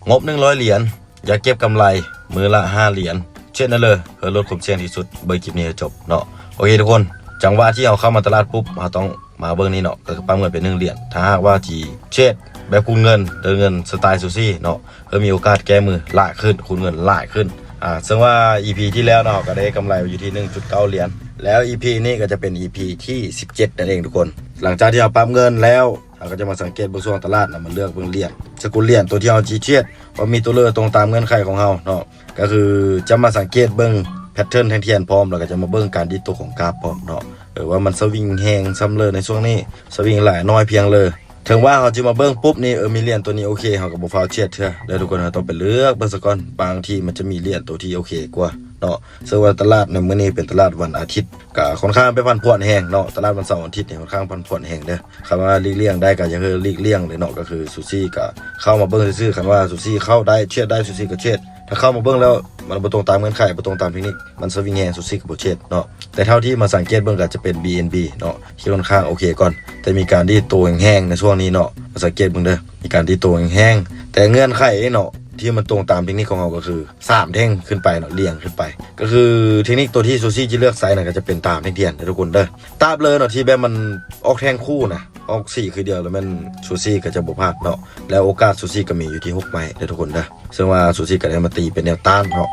ງົບໜຶ່ງຮ້ອຍຫຼຽນ ຢາກເກັບກຳໄລມື້ລະຫ້າຫຼຽນ ເທຣດໄດ້ເລີຍ ເພື່ອລົດຄວາມສ່ຽງທີ່ສຸດ. ເບິ່ງຄລິບນີ້ໃຫ້ຈົບເນາະ. ໂອເຄທຸກຄົນ, ຈັງຫວະທີ່ເຮົາເຂົ້າມາຕະຫຼາດປຸບ ເຮົາຕ້ອງມາເບິ່ງນີ້ເນາະ, ກໍຄືປັບເງິນເປັນໜຶ່ງຫຼຽນ. ຖ້າຫາກວ່າທີ່ເທຣດແບບຄູນເງິນ ເດີນເງິນສະໄຕຊູຊີເນາະ, ເພື່ອມີໂອກາດແກ້ມືຫຼາຍຂຶ້ນ, ຄູນເງິນຫຼາຍຂຶ້ນ. ອ່າ ເຊິ່ງວ່າອີພີທີ່ແລ້ວເນາະ ເຮົາກໍໄດ້ກຳໄລຢູ່ທີ່ໜຶ່ງຈຸດເກົ້າຫຼຽນ ແລ້ວອີພີນີ້ກໍຈະເປັນອີພີທີສິບເຈັດນັ້ນເອງທຸກຄົນ. ຫຼັງຈາກທີ່ເຮົາປັບເງິນແລ້ວ ເຮົາກໍຈະມາສັງເກດເບິ່ງຊ່ວງຕະຫຼາດນະ, ມາເລືອກເບິ່ງຫຼຽນ ສະກຸນຫຼຽນຕົວທີ່ເຮົາຊິເທຣດ ວ່າມີຕົວເລີຕົງຕາມເງື່ອນໄຂຂອງເຮົາເນາະ. ກໍຄືຈະມາສັງເກດເບິ່ງແພັດເທີນແທ່ງທຽນພ້ອມ ແລ້ວກໍຈະມາເບິ່ງການດີດໂຕຂອງກາຟພ້ອມເນາະ, ເອີ ວ່າມັນສະວິງແຮງສ່ຳເລີໃນຊ່ວງນີ້, ສະວິງຫຼາຍນ້ອຍພຽງເລີ. ເຖິງວ່າເຮົາຈະມາເບິ່ງປຸບນີ້ ເອີ ມີຫຼຽນຕົວນີ້ໂອເຄ ເຮົາກໍບໍ່ຟ້າວເທຣດເທື່ອເດີທຸກຄົນ, ເຮົາຕ້ອງໄປເລືອກເບິ່ງສາກ່ອນ. ບາງທີມັນຈະມີຫຼຽນຕົວທີ່ໂອເຄກວ່າເນາະ. ເຊິ່ງວ່າຕະຫຼາດໃນມື້ນີ້ເປັນຕະຫຼາດວັນອາທິດ ກໍຄ່ອນຂ້າງໄປຜັນຜວນແຮງເນາະ, ຕະຫຼາດວັນເສົາວັນອາທິດນີ້ຄ່ອນຂ້າງຜັນຜວນແຮງເດີ. ຄັນວ່າຫຼີກລ່ຽງໄດ້ກໍຢ່າເຮີ່ຫຼີກລ່ຽງເລີຍເນາະ, ກໍຄືຊູຊີກໍເຂົ້າມາເບິ່ງຊື່ໆ. ຄັນວ່າຊູຊີເຂົ້າໄດ້ ເທຣດໄດ້ ຊູຊີກໍເທຣດ, ຖ້າເຂົ້າມາເບິ່ງແລ້ວມັນບໍ່ຕົງຕາມເງື່ອນໄຂ ບໍ່ຕົງຕາມເທັກນິກ ມັນສະວິງແຮງ ຊູຊີກໍບໍ່ເທຣດເນາະ. ແຕ່ເທົ່າທີ່ມາສັງເກດເບິ່ງກໍຈະເປັນ BNB ເນາະ ທີ່ຄ່ອນຂ້າງໂອເຄກ່ອນ, ແຕ່ມີການດີດໂຕແຮງໆໃນຊ່ວງນີ້ເນາະ. ມາສັງເກດເບິ່ງເດີ ມີການດີດໂຕແຮງໆ ແຕ່ເງື່ອນໄຂເນາະ ທີ່ມັນຕົງຕາມເທັກນິກຂອງເຮົາກໍຄື ສາມແທ່ງຂຶ້ນໄປເນາະ ລຽງຂຶ້ນໄປ ກໍຄືເທັກນິກຕົວທີ່ຊູຊີຈະເລືອກໃຊ້ນັ້ນ ກໍຈະເປັນຕາມແທ່ງທຽນເດີທຸກຄົນເດີ. ຕາບເລີເນາະ ທີ່ແບບມັນອອກແທ່ງຄູ່ນະ ອອກສີຄືດຽວ ແລ້ວແມ່ນຊູຊີກໍຈະບໍ່ພາດເນາະ. ແລ້ວໂອກາດຊູຊີກໍມີຢູ່ທີ່ຫົກໄມ້ເດີທຸກຄົນເດີ. ເຊິ່ງວ່າຊູຊີກໍໄດ້ມາຕີເປັນແນວຕ້ານເນາະ,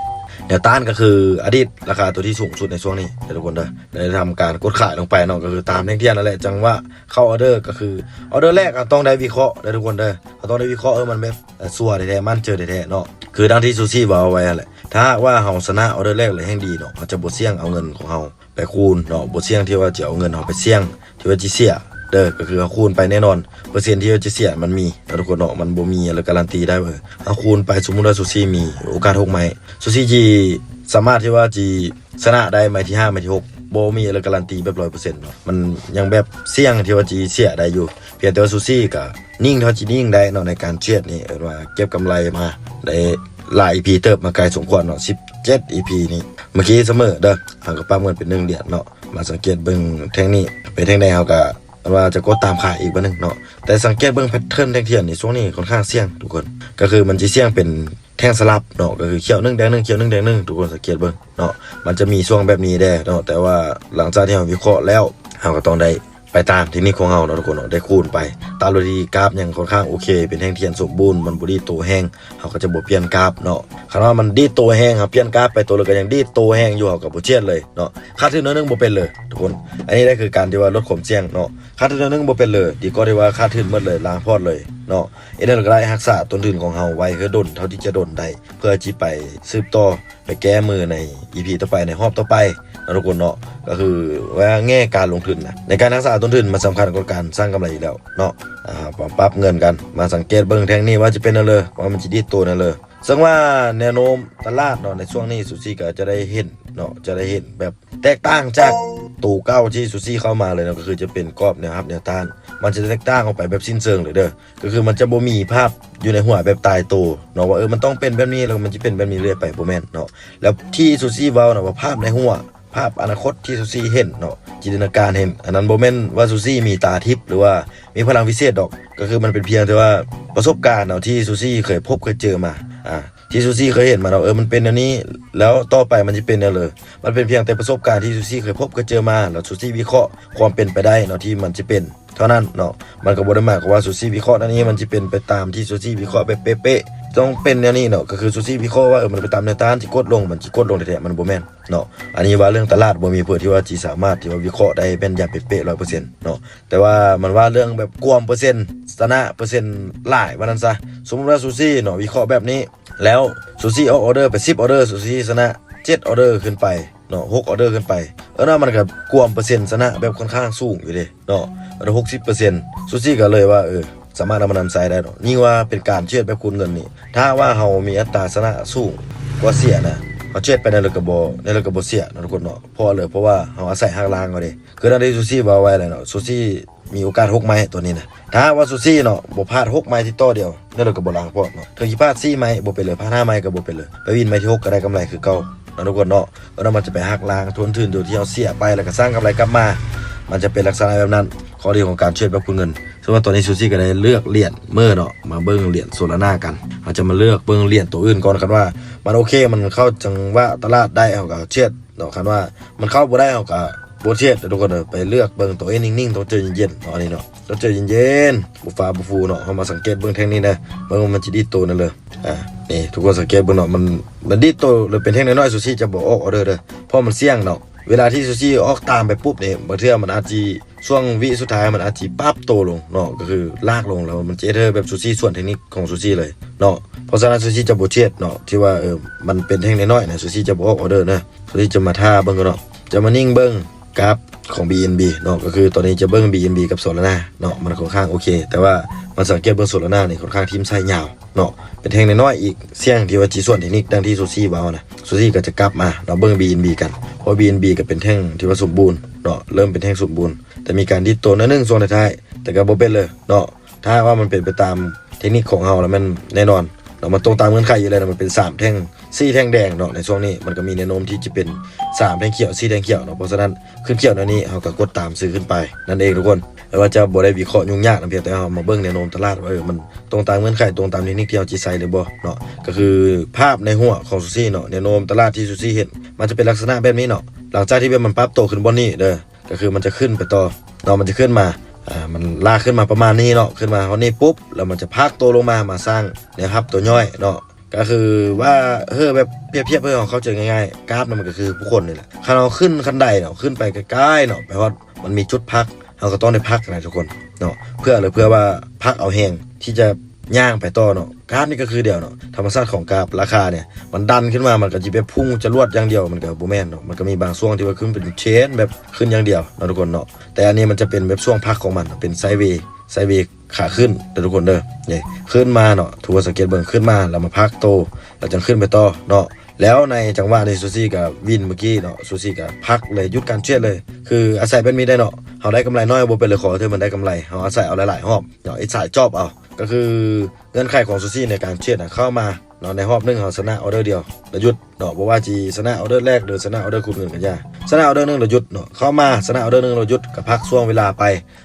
ແນວຕ້ານກໍຄືອະດີດລາຄາຕົວທີ່ສູງສຸດໃນຊ່ວງນີ້ເດີທຸກຄົນເດີ. ໄດ້ທຳການກົດຂາຍລົງໄປເນາະ, ກໍຄືຕາມແທ່ງທຽນນັ້ນແຫຼະ. ຈັງຫວະເຂົ້າອອເດີ ກໍຄືອອເດີແລກ ເຮົາຕ້ອງໄດ້ວິເຄາະເດີທຸກຄົນເດີ, ເຮົາຕ້ອງໄດ້ວິເຄາະ ເອີ ມັນແບບ ເອີ ຊັວແທ້ໆ ໝັ້ນເຈີແທ້ໆເນາະ. ຄືດັ່ງທີ່ຊູຊີເວົ້າໄວ້ຫັ້ນແຫຼະ, ຖ້າຫາກວ່າເຮົາຊະນະອອເດີແລກແລ້ວແຮ່ງດີເນາະ, ເຮົາຈະບໍ່ສ່ຽງເອົາເງິນຂອງເຮົາໄປຄູນເນາະ, ບໍ່ສ່ຽງທີ່ວ່າຈະເອົາເງິນເຮົາໄປສ່ຽງທີ່ວ່າຈະເສຍເດີ. ກໍຄືເຮົາຄູນໄປແນ່ນອນ, ເປີເຊັນທີ່ວ່າຈະເສຍມັນມີເນາະທຸກຄົນເນາະ, ມັນບໍ່ມີເລື່ອງກາຣັນຕີໄດ້ເວີ້ຍ. ເຮົາຄູນໄປ ສົມມຸດວ່າຊູຊີມີໂອກາດຫົກໄມ້, ຊູຊີຈະສາມາດທີ່ວ່າຈະຊະນະໄດ້ໄມ້ທີຫ້າ ໄມ້ທີຫົກ ບໍ່ມີເລື່ອງກາຣັນຕີແບບຮ້ອຍເປີເຊັນເນາະ, ມັນຍັງແບບສ່ຽງທີ່ວ່າຈະເສຍໄດ້ຢູ່. ພຽງແຕ່ວ່າຊູຊີກໍນິ່ງເທົ່າທີ່ນິ່ງໄດ້ເນາະ ໃນການເທຣດນີ້, ເອີ້ນວ່າເກັບກຳໄລມາໄດ້ຫຼາຍອີພີເຕີບ ມາໄກສົມຄວນເນາະ ສິບເຈັດອີພີນີ້. ເມື່ອກີ້ສະເໝີເດີ, ເຮົາກໍປັບເງິນເປັນໜຶ່ງຫຼຽນເນາະ. ມາສັງເກດເບິ່ງແທ່ງນີ້ ເປັນແທ່ງໃດ ເຮົາກໍເອີ້ນວ່າຈະກົດຕາມຂາຍອີກບາດໜຶ່ງເນາະ. ແຕ່ສັງເກດເບິ່ງແພັດເທີນແທ່ງທຽນນີ້ ຊ່ວງນີ້ຄ່ອນຂ້າງສ່ຽງທຸກຄົນ, ກໍຄືມັນຈະສ່ຽງເປັນແທ່ງສະຫຼັບເນາະ, ກໍຄືຂຽວໜຶ່ງແດງໜຶ່ງ ຂຽວໜຶ່ງແດງໜຶ່ງ ທຸກຄົນສັງເກດເບິ່ງເນາະ. ມັນຈະມີຊ່ວງແບບນີ້ແດ່ເນາະ, ແຕ່ວ່າຫຼັງຈາກທີ່ເຮົາວິເຄາະແລ້ວ ເຮົາກໍຕ້ອງໄດ້ ໄປຕາມເທັກນິກຂອງເຮົາເນາະທຸກຄົນເນາະ, ໄດ້ຄູນໄປ. ຕາມໂດຍທີ່ກາຟຍັງຄ່ອນຂ້າງໂອເຄ ເປັນແທ່ງທຽນສົມບູນ ມັນບໍ່ດີດໂຕແຮງ ເຮົາກໍຈະບໍ່ປ່ຽນກາຟເນາະ. ຄັນວ່າມັນດີດໂຕແຮງ ເຮົາປ່ຽນກາຟໄປ ໂຕເລີກກໍຍັງດີດໂຕແຮງຢູ່ ເຮົາກໍບໍ່ເທຣດເລີຍເນາະ. ຂາດທຶນໜ້ອຍໜຶ່ງບໍ່ເປັນເລີຍທຸກຄົນ. ອັນນີ້ແຫຼະຄືການທີ່ວ່າລົດຄວາມສ່ຽງເນາະ, ຂາດທຶນໜ້ອຍໜຶ່ງບໍ່ເປັນເລີຍ ດີກວ່າທີ່ວ່າຂາດທຶນໝົດເລີຍ ລ້າງພອດເລີຍເນາະ. ເຮັດແນວໃດກໍໄດ້ຮັກສາຕົ້ນທຶນຂອງເຮົາໄວ້ໃຫ້ດົນເທົ່າທີ່ຈະດົນໄດ້ ເພື່ອທີ່ໄປສືບຕໍ່ ໄປແກ້ມືໃນອີພີຕໍ່ໄປ ໃນຮອບຕໍ່ໄປເນາະທຸກຄົນເນາະ. ກໍຄືວ່າແງ່ການລົງທຶນນະ ໃນການຮັກສາຕົ້ນທຶນມັນສຳຄັນກວ່າການສ້າງກຳໄລຢູ່ແລ້ວເນາະ. ອ່າ ປັບເງິນກັນ ມາສັງເກດເບິ່ງແທ່ງນີ້ວ່າຈະເປັນແນວເລີ ວ່າມັນຈະດີດໂຕແນວເລີ. ເຊິ່ງວ່າແນວໂນ້ມຕະຫຼາດເນາະ ໃນຊ່ວງນີ້ ຊູຊີກໍຈະໄດ້ເຫັນເນາະ ຈະໄດ້ເຫັນແບບແຕກຕ່າງຈາກໂຕເກົ່າທີ່ຊູຊີເຂົ້າມາເລີຍເນາະ, ກໍຄືຈະເປັນກອບແນວຮັບແນວຕ້ານ ມັນຈະແຕກຕ່າງອອກໄປແບບສິ້ນເຊີງເລີຍເດີ. ກໍຄືມັນຈະບໍ່ມີພາບຢູ່ໃນຫົວແບບຕາຍໂຕເນາະ ວ່າ ເອີ ມັນຕ້ອງເປັນແບບນີ້ ແລ້ວມັນຈະເປັນແບບນີ້ເລື້ອຍໄປ ບໍ່ແມ່ນເນາະ. ແລ້ວທີ່ຊູຊີເວົ້ານະວ່າພາບໃນຫົວ ພາບອະນາຄົດທີ່ຊູຊີເຫັນເນາະ ຈິນຕະນາການເຫັນ ອັນນັ້ນບໍ່ແມ່ນວ່າຊູຊີມີຕາທິບ ຫຼືວ່າມີພະລັງວິເສດດອກ, ກໍຄືມັນເປັນພຽງແຕ່ວ່າປະສົບການເນາະ ທີ່ຊູຊີເຄີຍພົບເຄີຍເຈີມາ ອ່າ ທີ່ຊູຊີເຄີຍເຫັນມາເນາະ ເອີ ມັນເປັນແນວນີ້ ແລ້ວຕໍ່ໄປມັນຈະເປັນແນວເລີ. ມັນເປັນພຽງແຕ່ປະສົບການທີ່ຊູຊີເຄີຍພົບເຄີຍເຈີມາ ແລ້ວຊູຊີວິເຄາະຄວາມເປັນໄປໄດ້ເນາະ ທີ່ມັນຈະເປັນ ເທົ່ານັ້ນເນາະ. ມັນກໍບໍ່ໄດ້ໝາຍຄວາມວ່າຊູຊີວິເຄາະນັ້ນນີ້ ມັນຈະເປັນໄປຕາມທີ່ຊູຊີວິເຄາະແບບເປະໆ ຕ້ອງເປັນແນວນີ້ເນາະ. ກໍຄືຊູຊີວິເຄາະວ່າ ເອີ ມັນໄປຕາມແນວຕ້ານທີ່ກົດລົງ ມັນຊິກົດລົງແທ້ໆ ມັນບໍ່ແມ່ນເນາະ. ອັນນີ້ວ່າເລື່ອງຕະຫຼາດ ບໍ່ມີຜູ້ໃດທີ່ວ່າຊິສາມາດທີ່ວ່າວິເຄາະໄດ້ແມ່ນຢຳເປະໆ ຮ້ອຍເປີເຊັນເນາະ. ແຕ່ວ່າມັນວ່າເລື່ອງແບບກວມເປີເຊັນ ຊະນະເປີເຊັນຫຼາຍວ່ານັ້ນຊະ. ສົມມຸດວ່າຊູຊີເນາະ ວິເຄາະແບບນີ້ ແລ້ວຊູຊີອອກອໍເດີໄປສິບອໍເດີ ຊູຊີຊະນະເຈັດອໍເດີຂຶ້ນໄປເນາະ ຫົກອໍເດີຂຶ້ນໄປ ເອີ້ນວ່າມັນກໍກວມເປີເຊັນຊະນະແບບຄ່ອນຂ້າງສູງຢູ່ເດ້ເນາະ ອັນຫົກສິບເປີເຊັນ. ຊູຊີກໍເລີຍວ່າ ເອີ ສາມາດເອົາມານຳໃຊ້ໄດ້ເນາະ. ຍິ່ງວ່າເປັນການເທຣດແບບຄູນເງິນນີ້ ຖ້າຫາກວ່າເຮົາມີອັດຕາຊະນະສູງກວ່າເສຍນະ ເຮົາເທຣດໄປແນວໃດກໍບໍ່ ແນວໃດກໍບໍ່ເສຍເນາະທຸກຄົນເນາະ. ເພາະວ່າເລີຍ ເພາະວ່າເຮົາອາໄສຮາກລ່າງເຮົາເດ້. ຄືດັ່ງທີ່ຊູຊີເວົ້າໄວ້ແຫຼະເນາະ ຊູຊີ ມີໂອກາດຫົກໄມ້ຕົວນີ້ນະ. ຖ້າຫາກວ່າຊູຊີເນາະ ບໍ່ພາດຫົກໄມ້ຕິດຕໍ່ດຽວ ແລ້ວກໍບໍ່ລ້າງພອດເນາະ. ເຖິງຊິພາດສີ່ໄມ້ບໍ່ເປັນເລີຍ ພາດຫ້າໄມ້ກໍບໍ່ເປັນເລີຍ ໄປວິນໄມ້ທີຫົກກໍໄດ້ກຳໄລຄືເກົ່າເນາະທຸກຄົນເນາະ. ເອີ ມັນຈະໄປຫັກລ້າງທົນທຶນໂດຍທີ່ເຮົາເສຍໄປ ແລ້ວກໍສ້າງກຳໄລກັບມາ ມັນຈະເປັນລັກສະນະແບບນັ້ນ. ຂໍ້ດີຂອງການເທຣດແບບຄູນເງິນ. ເຊິ່ງວ່າຕອນນີ້ຊູຊີກໍໄດ້ເລືອກຫຼຽນເມີເນາະ ມາເບິ່ງຫຼຽນໂຊລານາກັນ. ເຮົາຈະມາເລືອກເບິ່ງຫຼຽນໂຕອື່ນກ່ອນ ຄັນວ່າມັນໂອເຄ ມັນເຂົ້າຈັງຫວະຕະຫຼາດໄດ້ ເຮົາກໍເທຣດເນາະ ຄັນວ່າມັນເຂົ້າບໍ່ໄດ້ ເຮົາກໍບໍ່ເທຣດເດີທຸກຄົນເດີ. ໄປເລືອກເບິ່ງໂຕເອງ ນິ່ງໆ ຕ້ອງໃຈເຢັນໆເນາະ ອັນນີ້ເນາະ ຕ້ອງໃຈເຢັນໆ ບໍ່ຟ້າວບໍ່ຟູເນາະ. ເຮົາມາສັງເກດເບິ່ງແທ່ງນີ້ເດີ ເບິ່ງວ່າມັນຈະດີດໂຕນັ້ນເລີຍ. ອ່າ ນີ້ທຸກຄົນສັງເກດເບິ່ງເນາະ ມັນ ມັນດີດໂຕ ຫຼືເປັນແທ່ງນ້ອຍໆ ຊູຊີຈະບໍ່ອອກອໍເດີເດີ ເພາະມັນສ່ຽງເນາະ. ເວລາທີ່ຊູຊີອອກຕາມໄປປຸບນີ້ ບາງເທື່ອມັນອາດຊິ ຊ່ວງວິສຸດທ້າຍມັນອາດຊິປັບໂຕລົງເນາະ ກໍຄືລາກລົງ ແລ້ວມັນຈະເຮັດໃຫ້ແບບຊູຊີສວນເທັກນິກຂອງຊູຊີເລີຍເນາະ. ເພາະສະນັ້ນຊູຊີຈະບໍ່ເທຣດເນາະ ທີ່ວ່າ ເອີ ມັນເປັນແທ່ງນ້ອຍໆນະ ຊູຊີຈະບໍ່ອອກອໍເດີນະ. ຊູຊີຈະມາຖ້າເບິ່ງກ່ອນເນາະ ຈະມານິ່ງເບິ່ງກາຟຂອງ BNB ເນາະ ກໍຄືຕອນນີ້ຈະເບິ່ງ BNB ກັບໂຊລານາເນາະ ມັນຄ່ອນຂ້າງໂອເຄ ແຕ່ວ່າມາສັງເກດເບິ່ງໂຊລານານີ້ຄ່ອນຂ້າງຖິ້ມໄສ້ຍາວເນາະ ເປັນແທ່ງນ້ອຍໆອີກ ສ່ຽງທີ່ວ່າຊິສວນເທັກນິກ ດັ່ງທີ່ຊູຊີເວົ້ານະ. ຊູຊີກໍຈະກັບມາເນາະ ເບິ່ງ BNB ກັນ ເພາະວ່າ BNB ກໍເປັນແທ່ງທີ່ວ່າສົມບູນເນາະ ເລີ່ມເປັນແທ່ງສົມບູນ ແຕ່ມີການດີດໂຕໜ້ອຍໜຶ່ງຊ່ວງທ້າຍໆ ແຕ່ກໍບໍ່ເປັນເລີຍເນາະ. ຖ້າຫາກວ່າມັນເປັນໄປຕາມເທັກນິກຂອງເຮົາແລ້ວ ແມ່ນແນ່ນອນເນາະ ມັນຕົງຕາມເງື່ອນໄຂຢູ່ແລ້ວເນາະ. ມັນເປັນສາມແທ່ງ ສີ່ແທ່ງແດງເນາະ ໃນຊ່ວງນີ້ມັນກໍມີແນວໂນ້ມທີ່ຈະເປັນສາມແທ່ງຂຽວ ສີ່ແທ່ງຂຽວເນາະ. ເພາະສະນັ້ນ ຂຶ້ນຂຽວແນວນີ້ ເຮົາກໍກົດຕາມຊື້ຂຶ້ນໄປນັ້ນເອງທຸກຄົນ. ແຕ່ວ່າຈະບໍ່ໄດ້ວິເຄາະຫຍຸ້ງຍາກນຳ ພຽງແຕ່ເຮົາມາເບິ່ງແນວໂນ້ມຕະຫຼາດວ່າ ເອີ ມັນຕົງຕາມເງື່ອນໄຂ ຕົງຕາມເທັກນິກທີ່ເຮົາຊິໃຊ້ຫຼືບໍ່ເນາະ. ກໍຄືພາບໃນຫົວຂອງຊູຊີເນາະ ແນວໂນ້ມຕະຫຼາດທີ່ຊູຊີເຫັນ ມັນຈະເປັນລັກສະນະແບບນີ້ເນາະ. ຫຼັງຈາກທີ່ແບບມັນປັບໂຕຂຶ້ນບ່ອນນີ້ເດີ ກໍຄືມັນຈະຂຶ້ນໄປຕໍ່ເນາະ ມັນຈະຂຶ້ນມາ ອ່າ ມັນລາກຂຶ້ນມາປະມານນີ້ເນາະ ຂຶ້ນມາຮອດນີ້ປຸບ ແລ້ວມັນຈະພັກໂຕລົງມາ ມາສ້າງແນວຮັບໂຕຍ່ອຍເນາະ. ກໍຄືວ່າ ເອີ ແບບປຽບທຽບໃຫ້ເຮົາເຂົ້າໃຈງ່າຍໆ ກາຟນັ້ນມັນກໍຄືຜູ້ຄົນນີ້ແຫຼະ. ຄັນເຮົາຂຶ້ນຂັ້ນໄດເນາະ ຂຶ້ນໄປໄກໆເນາະ ໄປຮອດມັນມີຈຸດພັກ ເຮົາກໍຕ້ອງໄດ້ພັກນະທຸກຄົນເນາະ ເພື່ອ ເພື່ອວ່າພັກເອົາແຮງທີ່ຈະຍ່າງໄປຕໍ່ເນາະ. ກາຟນີ້ກໍຄືດຽວເນາະ ທຳມະຊາດຂອງກາຟລາຄານີ້ ມັນດັນຂຶ້ນມາ ມັນກໍຊິແບບພຸ່ງຈະລວດຢ່າງດຽວ ມັນກໍບໍ່ແມ່ນເນາະ. ມັນກໍມີບາງຊ່ວງທີ່ວ່າຂຶ້ນເປັນເທຣນແບບຂຶ້ນຢ່າງດຽວເນາະທຸກຄົນເນາະ ແຕ່ອັນນີ້ມັນຈະເປັນແບບຊ່ວງພັກຂອງມັນ ເປັນໄຊເວ ໄຊເວຂາຂຶ້ນເດີທຸກຄົນເດີ. ນີ້ຂຶ້ນມາເນາະ ທຸກຄົນສັງເກດເບິ່ງ ຂຶ້ນມາແລ້ວມາພັກໂຕ ແລ້ວຈັ່ງຂຶ້ນໄປຕໍ່ເນາະ. ແລ້ວໃນຈັງຫວະທີ່ຊູຊີກັບວິນເມື່ອກີ້ເນາະ ຊູຊີກໍພັກເລີຍ ຢຸດການເທຣດເລີຍ. ຄືອາໄສແບບນີ້ໄດ້ເນາະ ເຮົາໄດ້ກຳໄລໜ້ອຍບໍ່ເປັນເລີຍ ຂໍເທື່ອມັນໄດ້ກຳໄລ ເຮົາອາໄສເອົາຫຼາຍໆຮອບເນາະ ເຮັດສາຍຈອບເອົາ. ກໍຄືເງື່ອນໄຂຂອງຊູຊີໃນການເທຣດນະ ເຂົ້າມາເນາະ ໃນຮອບໜຶ່ງເຮົາຊະນະອໍເດີດຽວແລ້ວຢຸດເນາະ ບໍ່ວ່າຊິຊະນະອໍເດີແລກ ຫຼືຊະນະອໍເດີຂູດເງິນກໍຢ່າ ຊະນະອໍເດີໜຶ່ງແລ້ວຢຸດເນາະ. ເຂົ້າມາຊະນະອໍເດີໜຶ່ງແລ້ວຢຸດ ກໍພັກຊ່ວງເວລາໄປ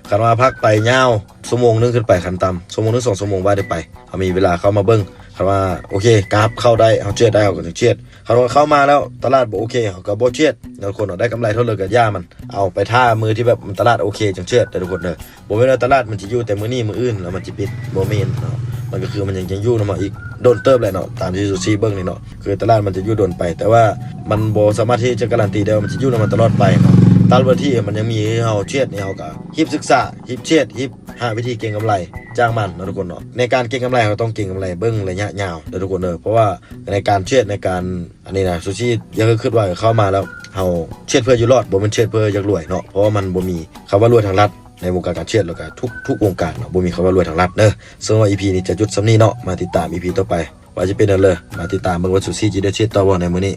ຄັນວ່າພັກໄປຍາວຊົ່ວໂມງໜຶ່ງຂຶ້ນໄປ ຂັ້ນຕ່ຳຊົ່ວໂມງໜຶ່ງ ສອງຊົ່ວໂມງວ່າໄດ້ໄປ ເຮົາມີເວລາເຂົ້າມາເບິ່ງ. ຄັນວ່າໂອເຄ ກາຟເຂົ້າໄດ້ ເຮົາເທຣດໄດ້ ເຮົາກໍຈະເທຣດ. ຄັນວ່າເຂົ້າມາແລ້ວຕະຫຼາດບໍ່ໂອເຄ ເຮົາກໍບໍ່ເທຣດເນາະທຸກຄົນເນາະ. ໄດ້ກຳໄລເທົ່າໃດກໍຢ່າມັນ ເອົາໄປຖ້າມື້ທີ່ແບບມັນຕະຫຼາດໂອເຄຈັ່ງເທຣດເດີທຸກຄົນເດີ. ບໍ່ແມ່ນວ່າຕະຫຼາດມັນຈະຢູ່ແຕ່ມື້ນີ້ມື້ອື່ນແລ້ວມັນຈະປິດ ບໍ່ແມ່ນເນາະ. ມັນກໍຄືມັນຍັງ ຍັງຢູ່ນຳເຮົາອີກດົນເຕີບແຫຼະເນາະ ຕາມທີ່ຊູຊີເບິ່ງນີ້ເນາະ ຄືຕະຫຼາດມັນຈະຢູ່ດົນໄປ ແຕ່ວ່າມັນບໍ່ສາມາດທີ່ຈະກາຣັນຕີໄດ້ວ່າມັນຈະຢູ່ນຳເຮົາຕະຫຼອດໄປເນາະ. ຕາມເວລາທີ່ມັນຍັງມີໃຫ້ເຮົາເທຣດນີ້ ເຮົາກໍຮີບສຶກສາ ຮີບເທຣດ ຮີບຫາວິທີເກັງກຳໄລຈາກມັນເນາະທຸກຄົນເນາະ. ໃນການເກັງກຳໄລ ເຮົາຕ້ອງເກັງກຳໄລເບິ່ງໄລຍະຍາວເດີທຸກຄົນເດີ. ເພາະວ່າໃນການເທຣດ ໃນການອັນນີ້ນະ ຊູຊີຢ່າຄືຄິດວ່າເຂົ້າມາແລ້ວເຮົາເທຣດເພື່ອຢູ່ລອດ ບໍ່ແມ່ນເທຣດເພື່ອຢາກລວຍເນາະ. ເພາະວ່າມັນບໍ່ມີຄຳວ່າລວຍທາງລັດ ໃນວົງການການເທຣດ ແລ້ວກໍທຸກ ທຸກວົງການເນາະ ບໍ່ມີຄຳວ່າລວຍທາງລັດເດີ. ເຊິ່ງວ່າອີພີນີ້ຈະຢຸດສ່ຳນີ້ເນາະ ມາຕິດຕາມອີພີຕໍ່ໄປວ່າຈະເປັນແນວໃດ. ມາຕິດຕາມເບິ່ງວ່າຊູຊີຈະໄດ້ເທຣດຕໍ່ບໍ່ໃນມື້ນີ້.